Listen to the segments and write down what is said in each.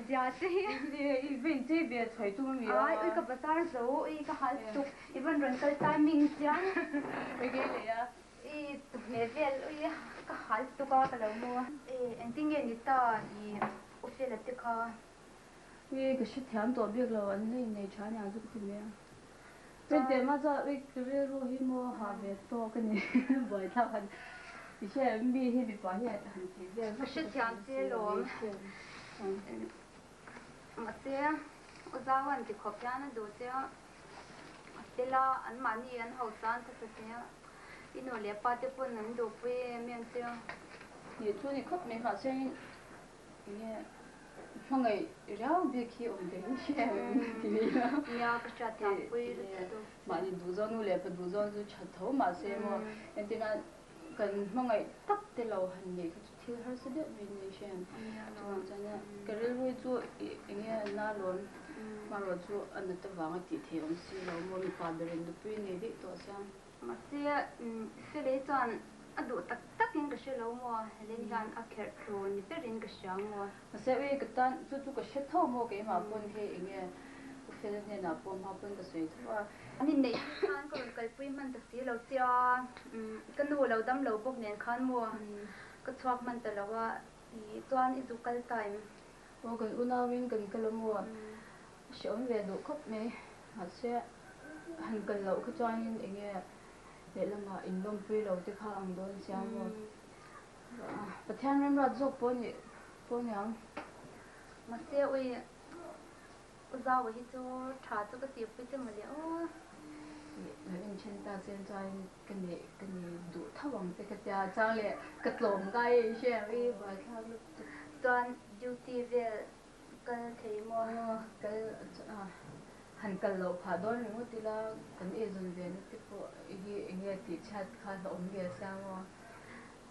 zia che hi. I va inchei ve chhuai tum ami a. Ai ui ka bazar zo ui ka hal tuk i van rawn kal timing chiang. Ui kei leh a. I tuhmeh vel ui ka hal tuk a ka lo mu a. E engtin nge ni ta i u Fela te kha. Ui ka hrethiam tawh bik lo an la innei tha aniang chu ka ti mai a. Chuan mah chuan ui ka rilru hi maw hah ve tawk a ni buaithlak han i hria em mi hi mipa hi han tih vel vek chu ka hrethiam che lawm mahse u zau an ti khawp hian a duh che a a fel a an mahni an hausa an khawsa thei a i nu leh pa te pawn an duhpui em em che a. Nih chu ni khawp mai mahse Enge hmangaih riau bik hi awm ve hi hria em ti ila. Nia ka hriat thiam pui lutuk. Mahni duhzawn nu leh pa duhzawn chu that tho mahse maw entirna kan hmangaih tak te lo han neih kha chu thil harsa deuh mai ni hria em. Chuvang chuan ka rilru chu enge na lawn hmanraw chu a nat avanga tih theih awm si lo maw mipa berin nupui nei daih tawh sia. Mahse Felei chuan a duh tak takin ka hre lo maw? Helen hian a kherh thu ni berin ka hria maw? Mahse ui ka tan chu chu ka hre tho maw keimah pawn hei enge U Fela hnenah pawh hma pawn ka sawi tho a. An inneih hnu khan ka rawn kalpui hman ta si lo che a, ka nu lo dam lo bawk nen khan maw ka chhuak hman ta lo a, i chuan i zu kal time. Aw kan unauin kan kal a maw? A hreawm ve duh khawp mai. Mahse han kal loh kha chuanin eng nge lehlamah inlawmpui lo te kha ang dawn sia maw? Pathian remruat zawk pawh ni pawh niang. Mahse ui U Zaua hi chu tha chu ka tihpui che mawle aw. Ih lo inthen ta chen chuanin ka nei ka nei duh tho ang che ka tia chang leh ka tlawm ngai a inhria ui buaithlak lutuk. Chuan duty vel Kal thei maw? Aw, kal han kal loh phah dawn ringawt ila kan eizawn ve na te pawh hi eng nge tih chhiat kha hlauhawm ve sia maw?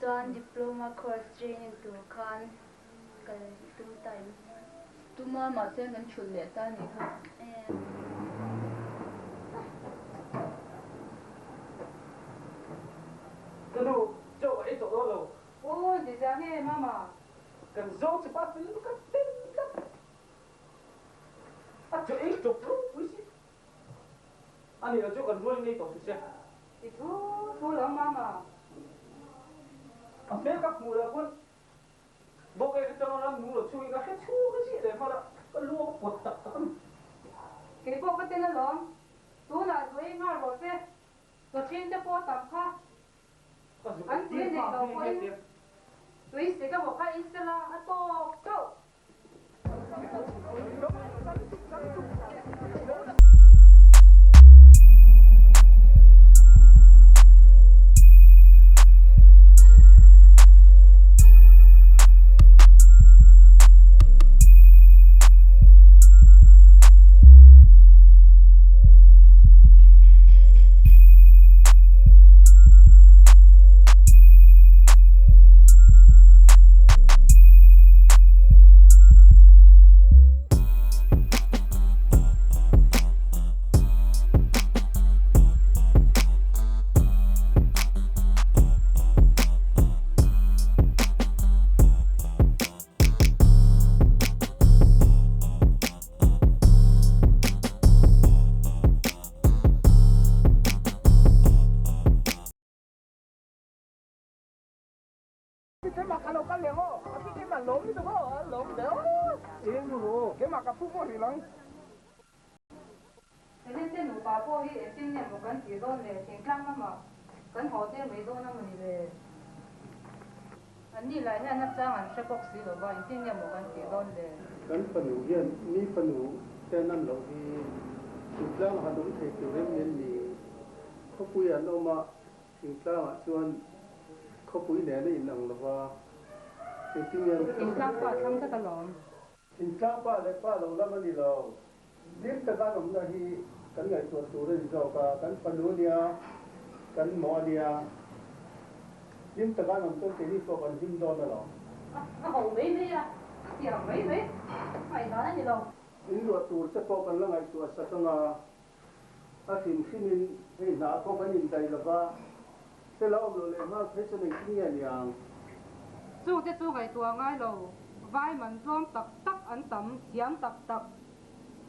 Chuan diploma course training tur khan kal tum ta em? Tum a, mahse kan thulh leh ta nih kha. Ka nu, chaw ka ei tawh dawn lo. Aw, ti chiang e, Mama. Kan zawng chu pa fel lutuk a ten tlat. A chaw ei chawp ropui si. A ni lo chu kan rual ngei tawh su se. I thu thu lo mama. A hmel ka hmuh lah pawn bawk e ka chang a ram nung lo chungin ka hre chhung a zih leh hmala ka lu a ka pawt tak tak a ni. Kei pawh ka ten alawm. Tunah zu ei nghal rawh se. Chaw te pawh a tam kha. An tui nei lo pawhin tui sek emaw kha ei sela a tawk chauh. Helen te nupa pawh hi engtin nge maw kan tih dawn le? Thingtlang lamah kan haw tir mai dawn a mawni le? An ni lai hian a chang an hre bawk si lo va, engtin nge maw kan tih dawn le? Kan fanu hian mi fanu ten an loh hi thingtlang han awm thei tur em em ni? Khawpui an awm a, thingtlangah chuan khawpui nen a inang lo va, engtin nge an Thingtlang pa thlang tlat alawm. Thingtlang pa leh pa lo lam a ni lo. Hlim taka an awmna hi kan ngaihtuah tur a ni zawk a, kan fanu a nia, kan mo a nia. Hlim taka an awm chuan keini pawh kan hlim dawn alawm. A ho mai mai a, tiang mai mai ngaihdan a ni lo. In luah tur che pawh kan la ngaihtuah sak ang a, a hrim hrimin hei hnah pawh kan indaih lo va, hre la awm lo leh nghal phei chuan engtin nge a ni ang? Chungte chu ngaihtuah ngai lo. Vai man tlawm tak tak an tam, thiam tak tak.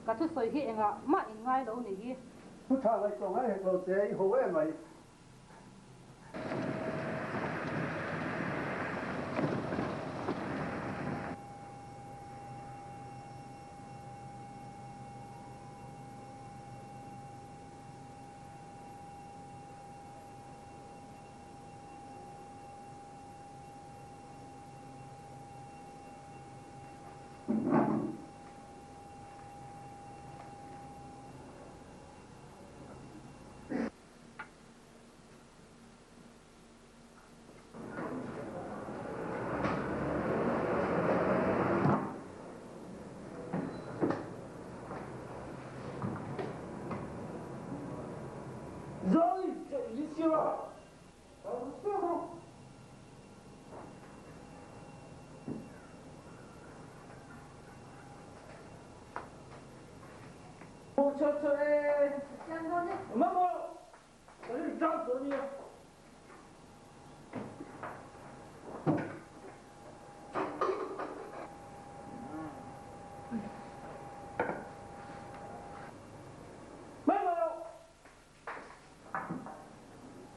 Ka thusawi hi engah mah in ngai lo ni hi. Thu tha ngaihtuah ngai hek lo che, i ho em mai.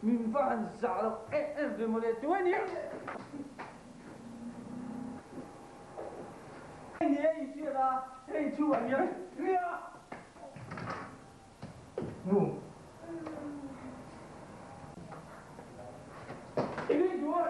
Min va han zah lo em em ve mawle tu a nia. Hei ni e i hriat a, hei chu a nia nia. Nu. I ring chu a.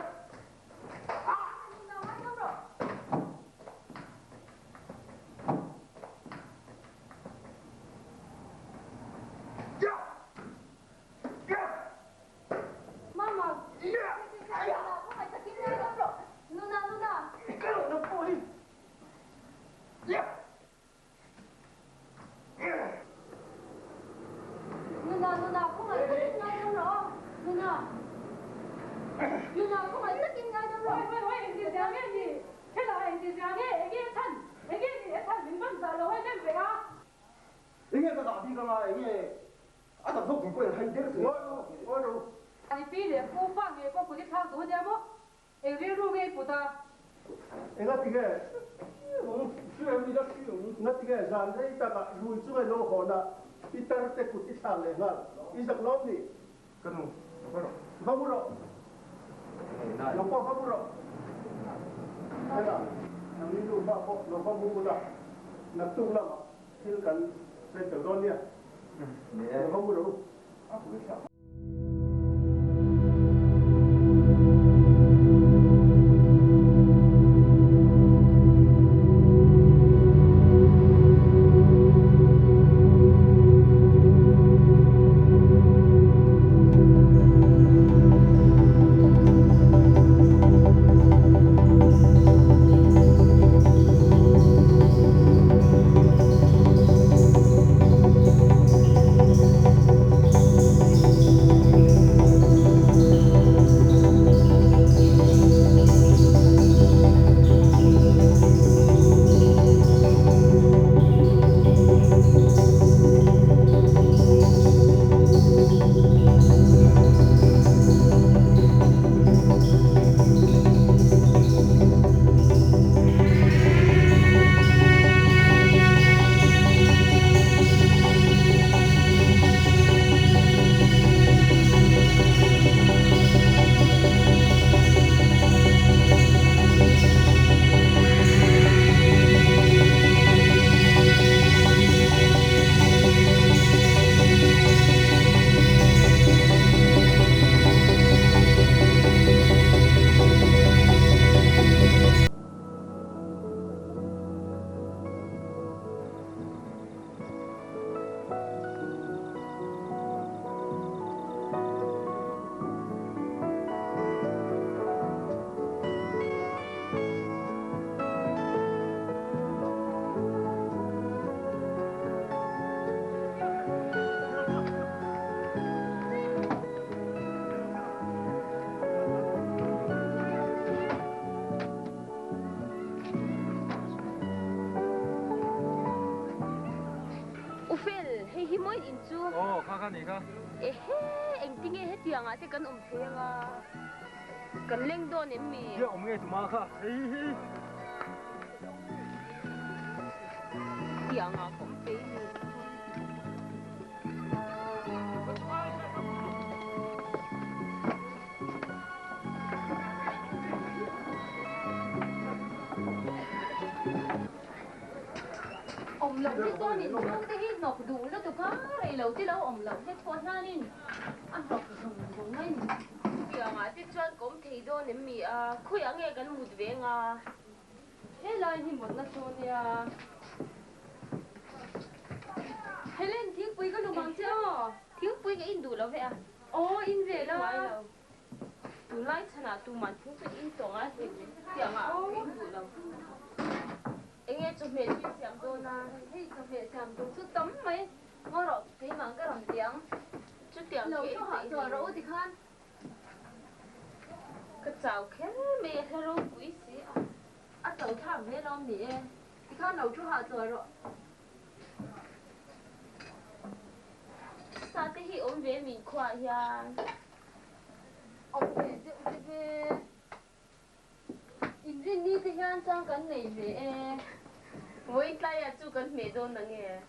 Enge ka dah bik anga enge a tam zawk tur pawh in hai der si. Ngawi rawh u. Ani pi leh pu pa nge pawh kut i thlak duh ania maw? Eng rilru nge i put a? Enga tinge Enga tinge zan rei takah rui chunga i lo hawn a, i tar te kut i thlak leh nghal. I zak lawm ni? Ka nu, lo va rawh. Va mu rawh. Nang pawh va mu rawh. Hela, nang ni nu pa pawh lo va mu ula, naktuk lamah thil kan sawi fel dawn nia. Lo va mu rawh u. U Fel, hei hi mawi in chu. Aw, kha kha ni kha. Ehe, engtinge hetiangah te kan awm thei anga? Kan leng dawn em mi? Tia awm nge tuma kha, hei hi. Tiangah ka awm thei ni. Awm loh hi chuan inchhungte hi hnawk duh lutuk a, rei lo te lo awm loh hlek pawh hianin a hnawk zung zung mai ni. Chutiangah te chuan ka awm thei dawn em mi a, khawiah nge kan mut ve anga? Helai hi mutna chu nia. Helen, thingpui ka lum ang che aw. Thingpui ka in duh lo ve a. Aw, in ve la. Tunlai chhanah tuman thingpui in tawng a hlim tiangah ka in duh lo. Enge chawhmeh chu i siam dawn a? Hei chawhmeh siam tur chu tam mai. Ngaw rawh, keimah ka rawn ti ang. Chutiang Lo khi thu hah ei chuah rawh u tikhan. Ka chau kher mai a hla ropui si a. A chau thlak ve lawm ni e. Tikhan lo thu hah chuah rawh. Sa te hi awm ve min khuaah hian. Awm ve deuh deuh e. Inrinni te hian chang kan nei ve e. Vawiin tlaiah chu kan hmeh dawn na nge?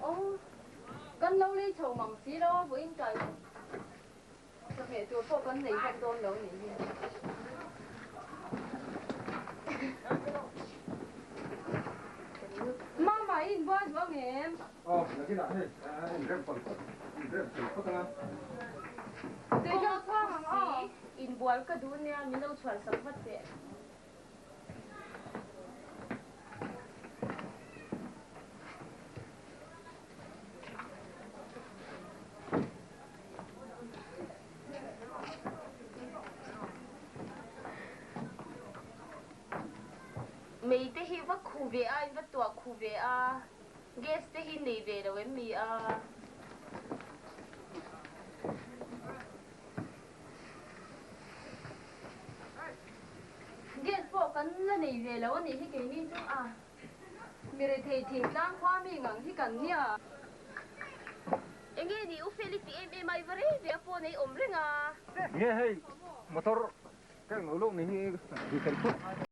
Aw, kan lo lei chho mang si lo a, vawiin tlai chu ka hmeh tur pawh kan nei vak dawn lo nih hi. Mama i inbuai duh ang em? Aw, nakinah hei inrem pawn inrem fel phawt anga. Tui ka chhuang ang aw. Inbual ka duh nia, min lo chhuan sak vat teh. Mei te hi va khu ve a, in va tuah khu ve a, gas te hi nei ve lo em mi a? Gas pawh kan la nei ve lo a nih hi keini chu a mi rethei thingtlang khua mi ngang hi kan nia. Enge ni u Feli ti em em a i va rei ve a phone a i awm reng a. Nge hei motor ka englo lawk ni hi ti fel phawt.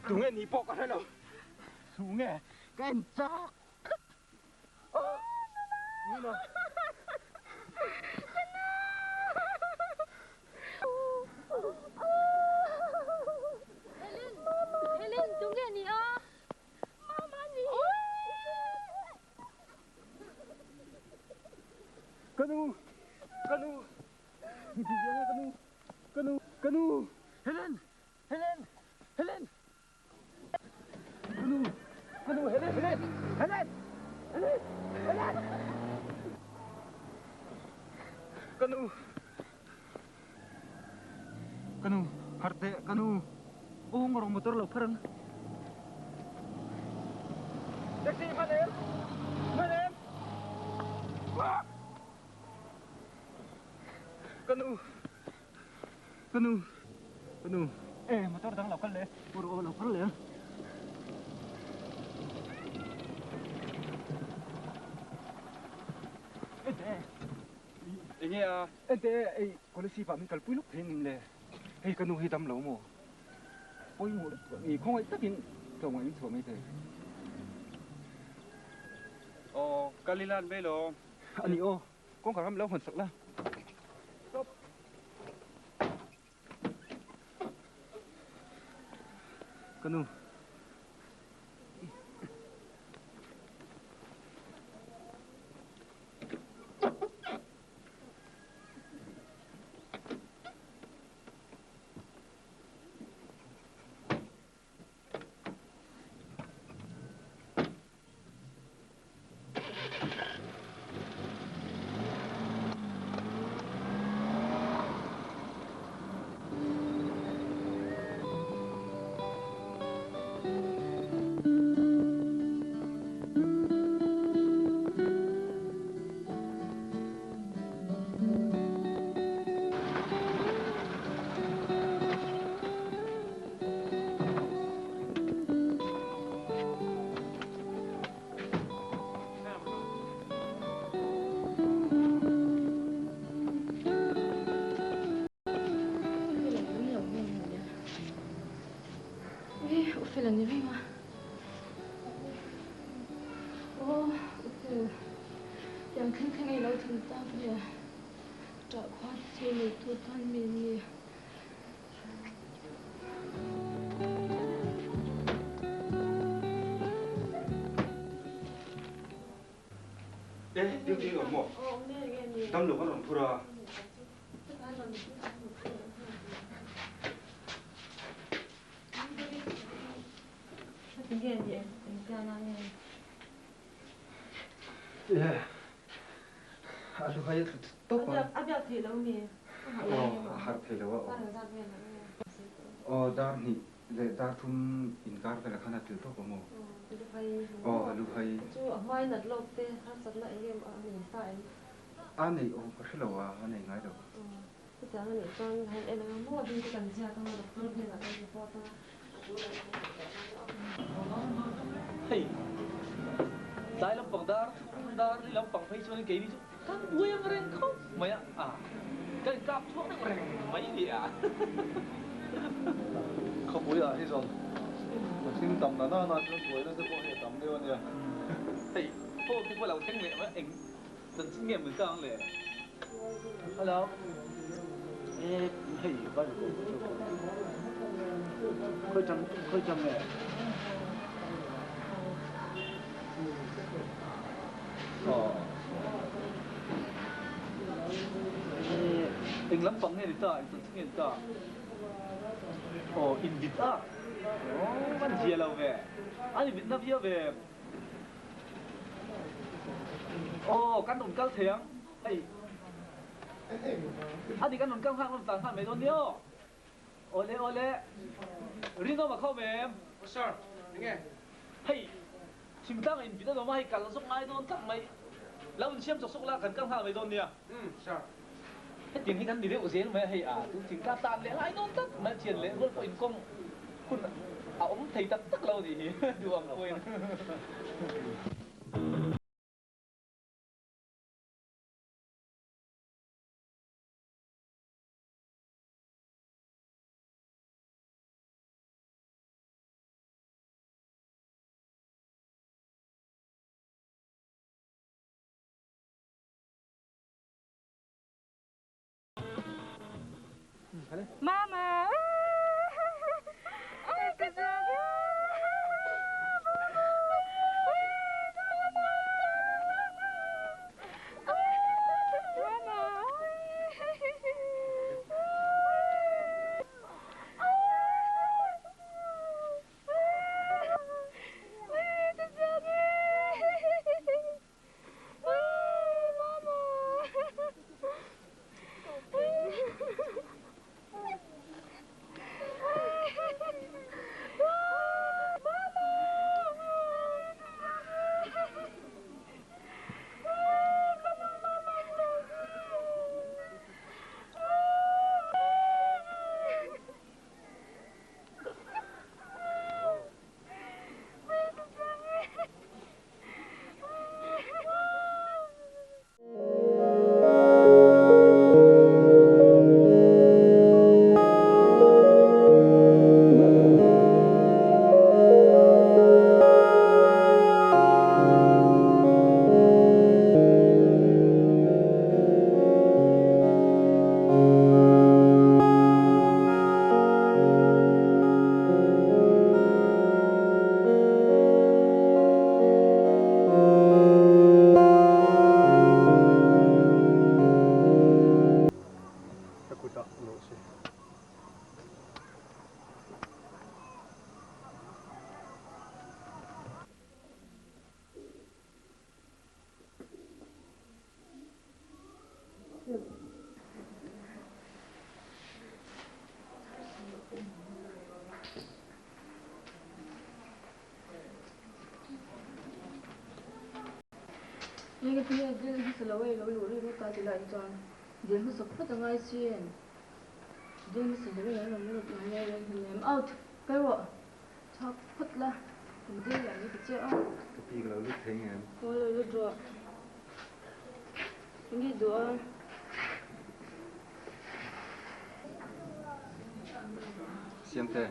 Tunge ni pawh ka hre lo. Tunge ka en chak tlat. Nina. Helen, Helen, tunge ni a? Mama ni. Ka nu, ka nu, ka nu, ka nu, ka nu, Helen, Helen, Helen, ka nu, ka nu, Helen, Helen, Helen, Helen, Helen, ka nu, ka nu, har teh, ka nu. Aw ngawrh motor lo phar ang. Taxi hman em? Hman em? Ka nu. Ka nu. Ka nu. E motor dang lo kal leh. Aw rawh aw lo phar leh ang. Ente. Enge a? Ente ei Kolasib ah min kalpui lawk thei ang le. Hei ka nu hi dam lo maw? Pawimawh lutuk a ni. Khawngaih takin tlawmngaih min chhuah mai thei. Aw, kal ila an vei lo. A ni aw, kawngkhar kha min lo hawn sak la. Stop. Ka nu. Ufel a ni reng a. Aw Ufel. Tiang thleng thleng ei lo thlen tak le ṭah khua che nei tu tan mi an ni. E, ding ding awm maw? Dam lo kan rawn phur a. A lu hai a tlu tawp a. A biak theih lo mi? Aw, a harh thei lo a aw. Aw, dar hnih leh dar thum inkar velah khan a tlu tawp a maw? Aw, a lu hai. Chu a hmai nat lawk te harsatna eng em a nei sa em? A nei awm ka hre lo a, a nei ngai lo. Chutiang a nih chuan han en ang a maw ding te kan ziak ang a, doctor hnenah kan report ang a. Hei, tlai lampang dar thum dar ni lampang phei chuan keini chu kan buai ang reng khawp mai a, a kan inkap chhuak deuh reng mai ni a. Khawpui ah hi zawng machine tam na na na chuan buaina te pawh hi a tam deuh a nia. Hei, phone te pawh lo thleng leh mai eng chanchin nge mun kang le. Hello. E hei van ko khoi chang khoi chang nge. Aw. E eng lampang nge ni ta eng chanchin nge ni ta. Aw in vit a. Aw van zia lo ve. An in vit na viau ve. Aw kan rawn kal thei ang hei a ni kan rawn kal nghal rawn tlan nghal mai dawn nia aw awle awle rinawm a khawm em Sir enge hei thingtlang in vit a awm a hei kal zawk ngai dawn tlat mai lo insiam chawk sawk la kan kal nghal mai dawn nia Sir hetiang hi kan ni deuh zel mai a hei a chu thingtlang tan leh ngai dawn tlat mai thian leh rual pawh inkawng hun a awm thei tak tak lo a nih hi duh ang pawhin. Mama! Enge tinge dil hmasa lo e lo luh rih rawt ta ti lah in chuan dil hmasa phawt a ngai chin. Dil hmasa lo in an rawn lut ngai ngai reng hnem. Out! Kal rawh! Chhuak phawt la, kan dil leh mai ta che a. Ka pi ka lo lut thei ngem? Aw lo lut rawh. Enge duh a? Siamte,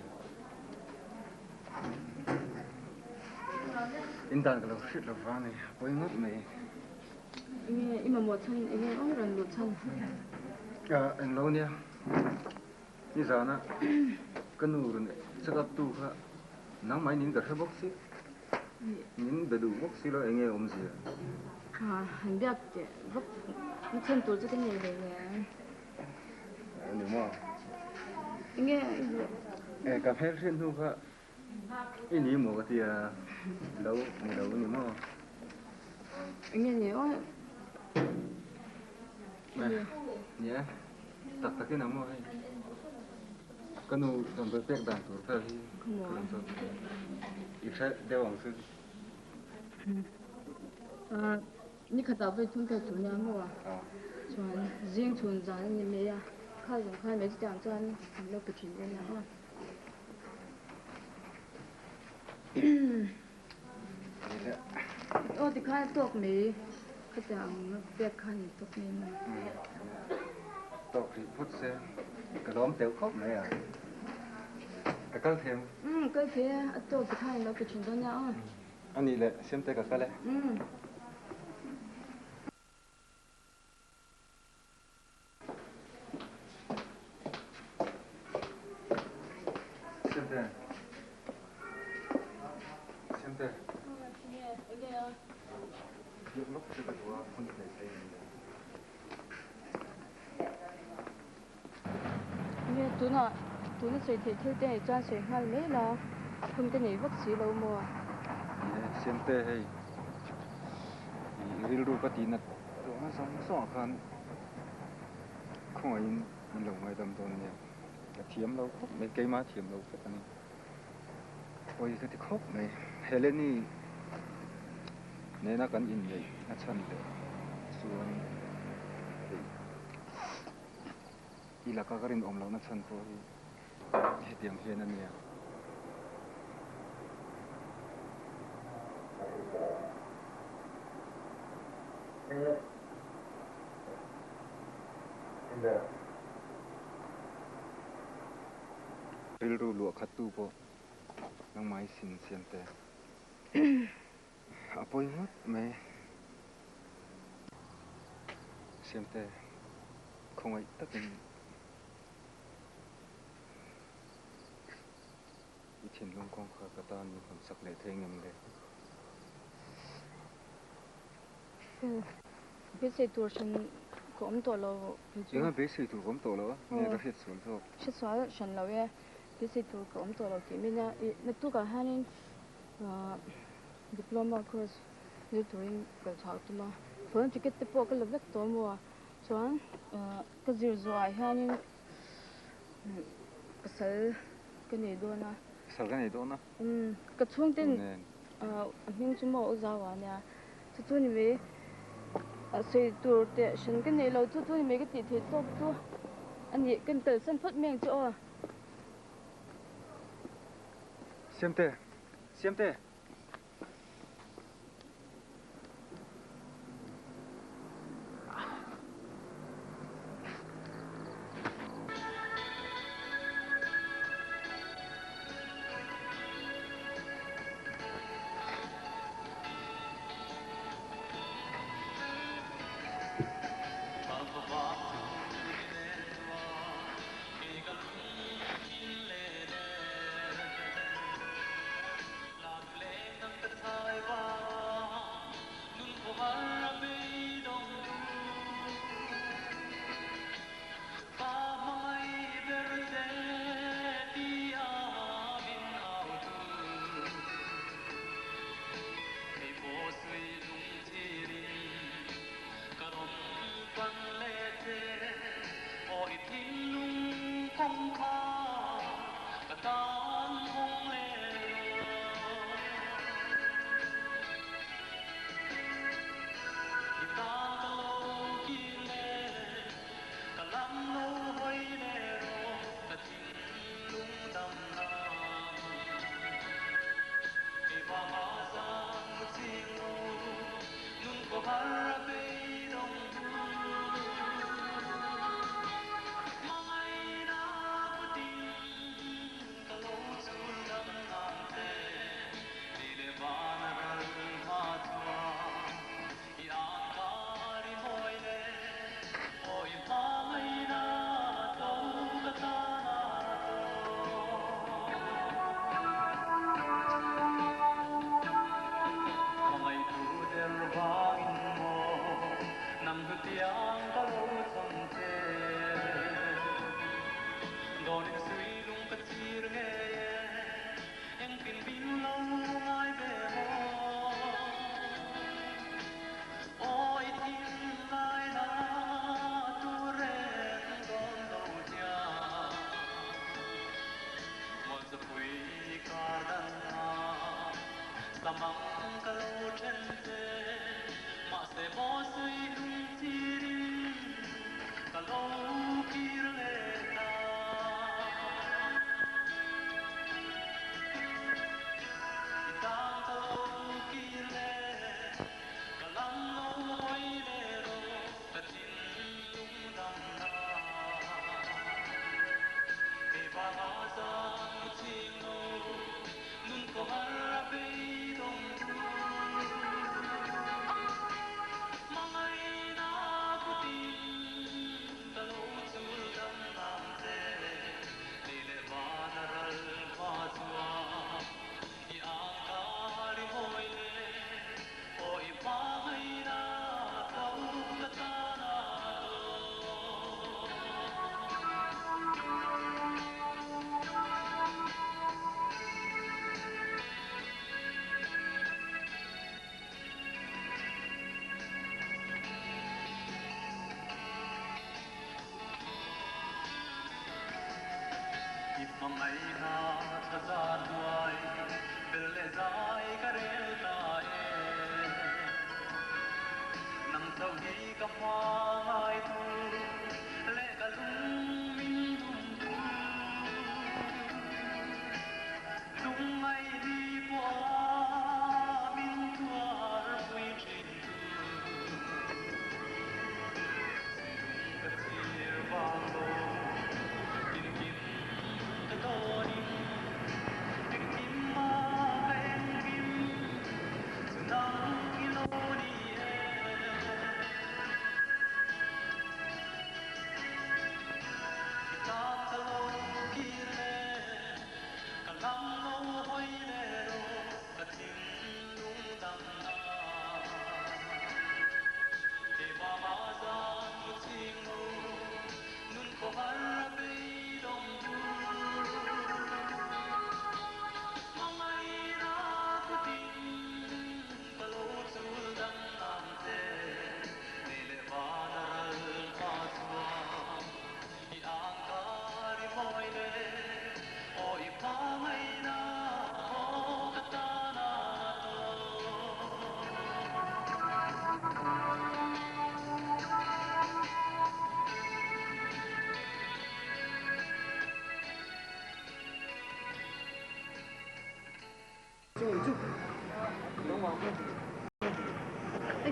in dan ka lo hriat lo vang ni, a pawi ngawt mai. Enge i mamawh chhan, enge awm rawn luh chhan? Englo nia, nizana ka nu rawn check up tu kha nangmah in ka hre bawk si, min be duh bawk si lo enge awmzia? Han biak teh vak na chhan tur chu ka nei ve nen. Ni maw? Enge i duh? E ka hmel hriat hnu kha i ni maw ka tia lo ni lo ni maw? Enge ni aw? Ni e, tak takin ang maw hei? Ka nu damdawi pek dan tur vel hi ka lo zawt i hre deuh ang chu. Ni khatah vawi thum pek tur nia maw? Chuan zing chhun zan a ni mai a, kha zawng khan mai chutiang chuan an lo pe thin dawn nia aw. Aw tikhan a tawk mai, khatiang pek khan in tawk mai maw? Tawk rih phawt se, ka lawm teuh khawp mai a, ka kal thei ang. Umm kal thei e, a tawk tikhan in lo pe thin dawn nia aw. A nih leh Siamte ka kal e. Siamte. Siamte. Biak lawk che ka duh a, hun hlei thei a ni lo. Nge tunah tuna sawi theih thil te nei chuan sawi nghal mai la, hun ka nei vak si lo maw? Ni e, Siamte hei i rilru ka tihna tawhna zawng zawngah khan khawngaihin min lo ngaidam dawn nia, ka thiam lo khawp mai, keimah thiam lo vek a ni, pawi ka ti khawp mai, Heleni nena kan inneih a chhan leh chuan hei. I laka ka rinawm lohna chhan pawh hi hetiang hian a nia. Rilru luah khattu pawh nangmah i sin siam teh. A pawi ngawt mai. Siamte khawngaih takin i thinlung kawngkhar ka tan min hawn sak leh thei ngem le? Beisei tur hran ka awm tawh lo kei chu. Enga beisei tur ka awm tawh lo a? Nge ka hriat sual zawk? Hriat sual hran lo e. Beisei tur ka awm tawh lo tih min a. I naktukah hianin Diploma course zir turin kal chhuah tum a, phone ticket te pawh ka la vek tawh maw? Chuan ka zir zawhah hianin pasal ka nei dawn a. Pasal ka nei dawn a? Umm, ka chhungten a hming chu maw u Zaua nia, chu chu ni mai sawi tur teh hran ka nei lo, chu chu ni mai ka tih theih tawk chu a ni, kan kalsan phawt mai ang chu aw. Siamte, Siamte!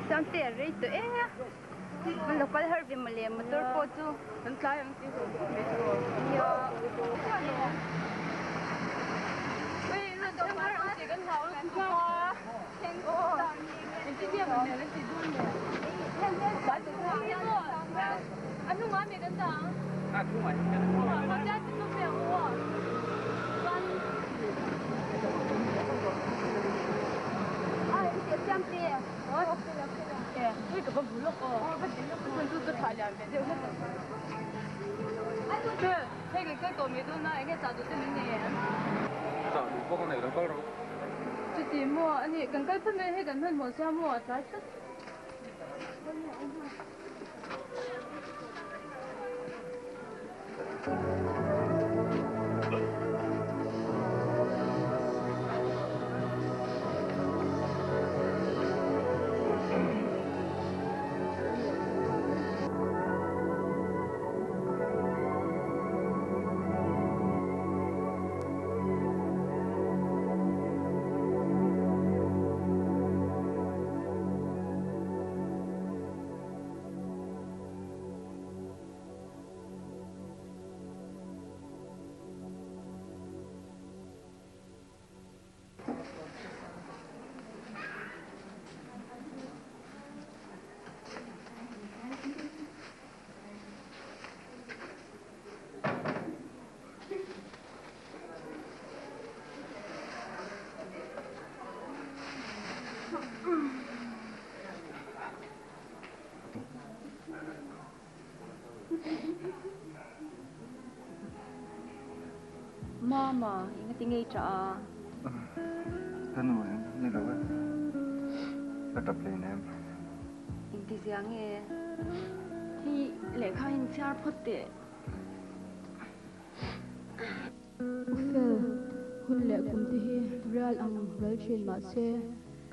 Samte rei to e local har ve male motor po chu kan tlai ang ti ho me chu ya wei na to har ang ti kan hau lu pa oh ti ti ma me ti du ne ba tu ni anu ma me kan ta a thu mai ma ja ti tu me wo ai ti samte oh 为什么不录哦？不是都查两遍就。对，那个个狗没多那应该早就是明年。早就不讲那个高了。这节目，你刚刚喷的那个喷毛项目，咋是？ Mama, engati nge i ṭah a? Ka nu eng ni lo e, ka ṭap hlei nem. Engti zia nge? Hei lehkha in chhiar phawt teh. U Fel, hun leh kum te hi rial ang ral thin mah se,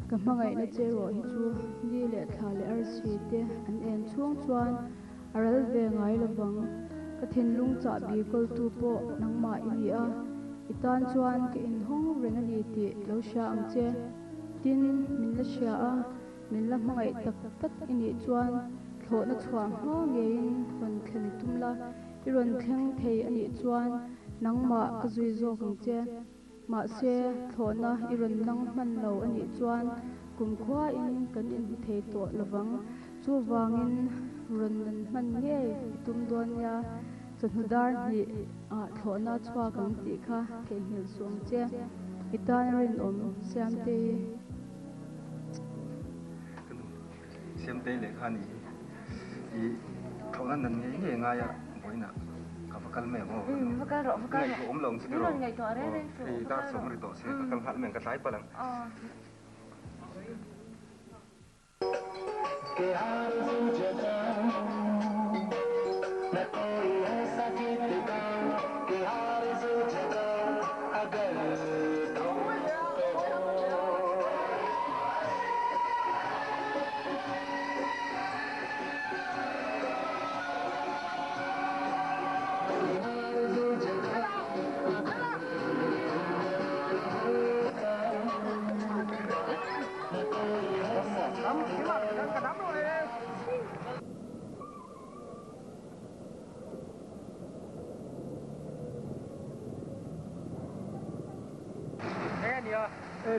ka hmangaihna che erawh hi chu ni leh thla leh arsi te an en chhung chuan a ral ve ngai lovang. Ka thinlung chahbi kawltu pawh nangmah i ni a, i tan chuan ka inhawng reng a ni tih lo hria ang che. Tin, min la hria a, min la hmangaih tak tak i nih chuan thlawhna chhuah hma ngeiin rawn thlen tum la, I rawn thleng thei a nih chuan nangmah ka zui zawk ang che. Mahse, thlawhna i rawn nang hman lo a nih chuan kumkhuain kan inhmu thei tawh lovang. Chuvangin rawn nan hman ngei i tum dawn nia, chawhnu dar hnih ah thlawhna chhuak ang tih kha theihnghilh suh ang che. I tan rinawm, Siamtei. Siamtei lehkha ni hi i thlawhna nan ngei ngei ngai a vawiinah ka va kal mai ang aw. Umm va kal rawh va kal rawh. Ngaihtuah awm lo ang chu tiraw. Min rawn ngaihtuah reng reng suh. Hei dar sawm ri tawh se ka kal nghal mai ang ka tlai palh ang. Aw.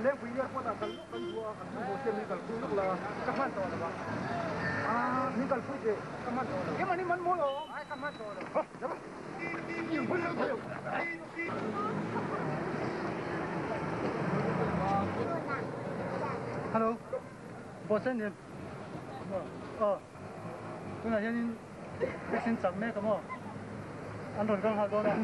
Lengpui airport ah kal lawk kan duh a, kan chhungkaw siam hi kalpui lawk la, ka hman tawh lo a, ah min kalpui teh, ka hman tawh lo, keimah ni man mawl awm, ai ka hman tawh lo, ha lama i hman lo thei lo. Hello, boss a ni em? Aw, tunah hianin vaccine chak mek a maw? An rawn kal nghal dawn a.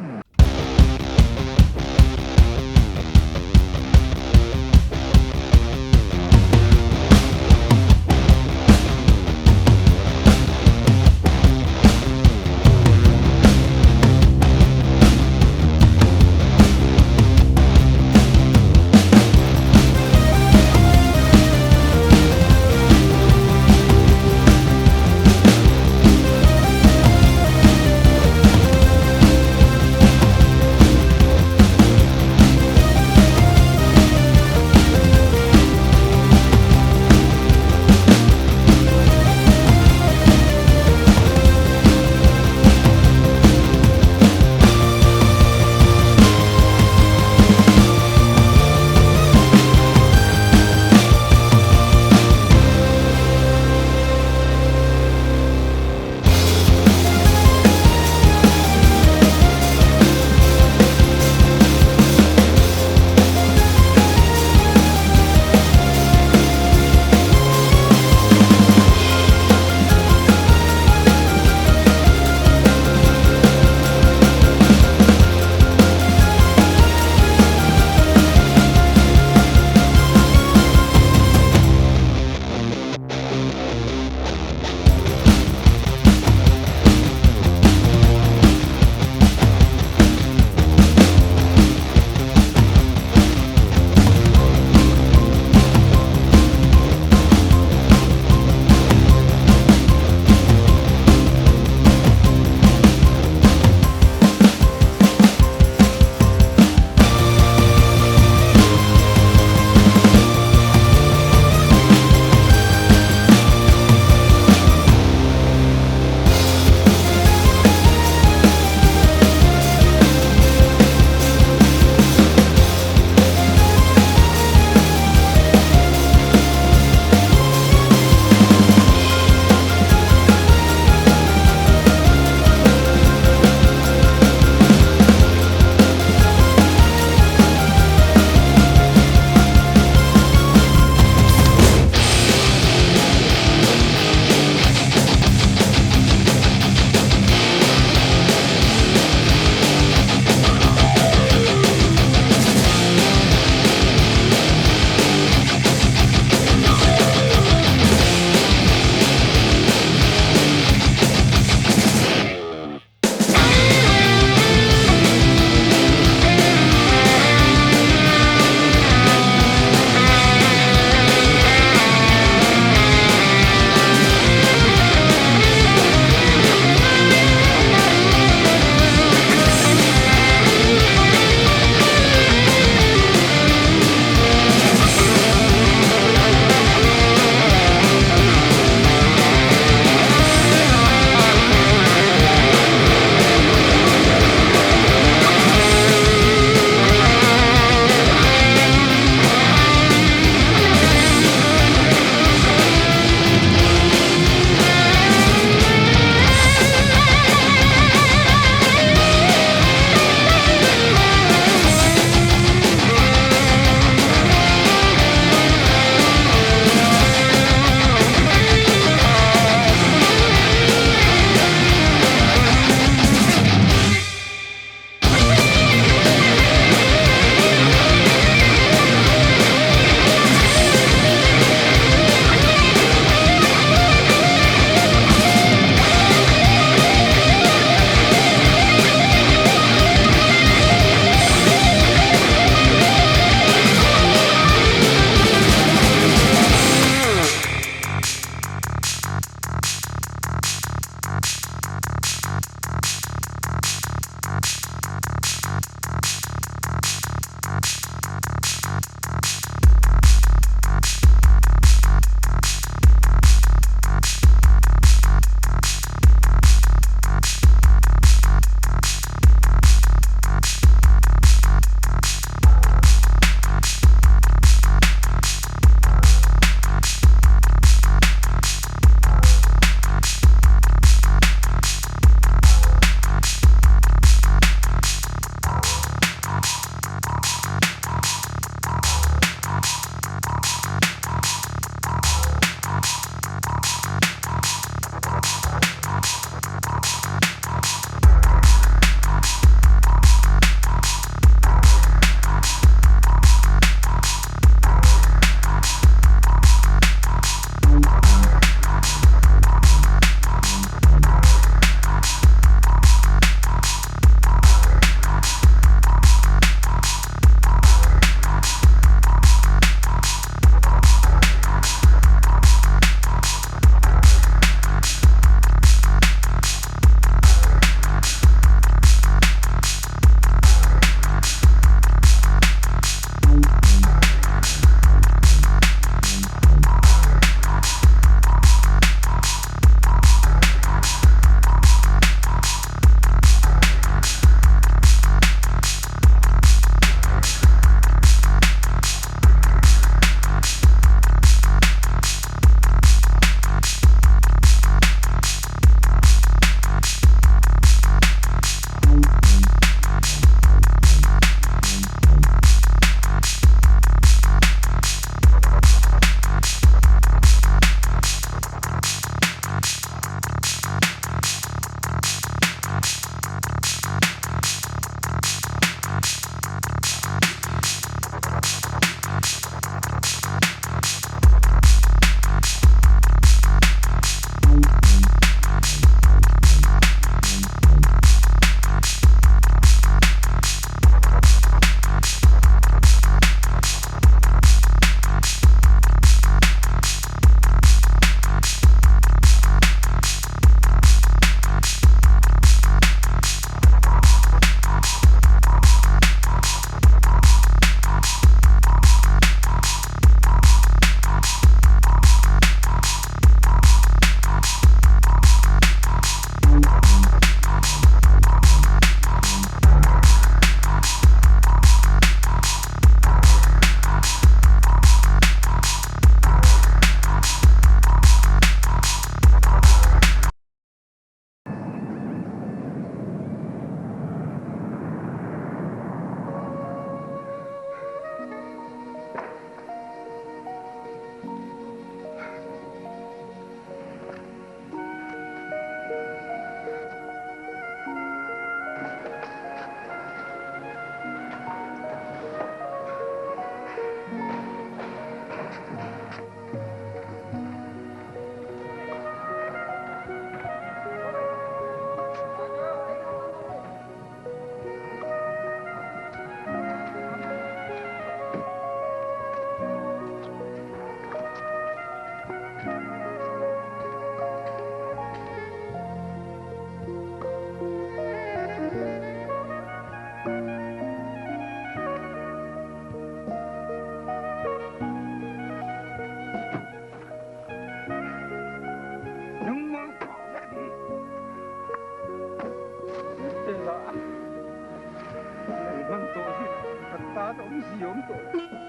Awmzia awm tawh lo.